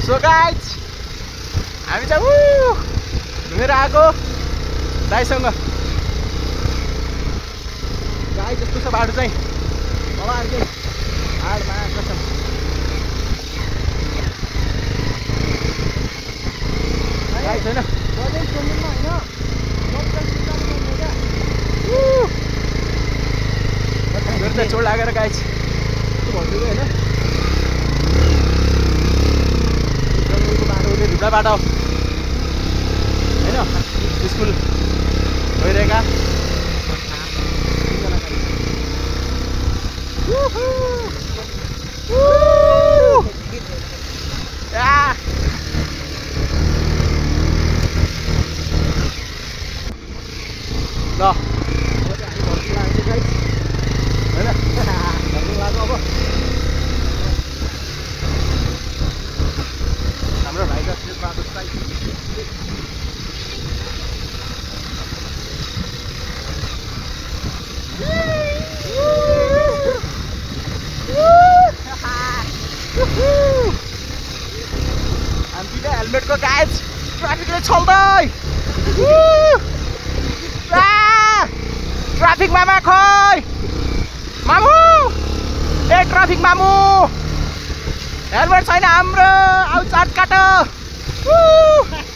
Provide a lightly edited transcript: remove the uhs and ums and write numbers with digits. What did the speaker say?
So guys हामी चाहिँ घुमेर आएको दाइसँग। गाइज यस्तो छ बाटो चाहिँ अब अर्कै हाडमा कसम। गाइज छैन चोट लागेर गाइज भन्छु होइन जङ्गलको बाटो ढुक्ला बाटो होइन स्कुल गइरहेका ल हाम्रो भाइ त बाटो हामी हेलमेटको गाइज ट्राफिकले छल्दै ट्राफिक मामा खै मामु ए ट्राफिक मामु हेलमेट छैन हाम्रो आउ चाट काट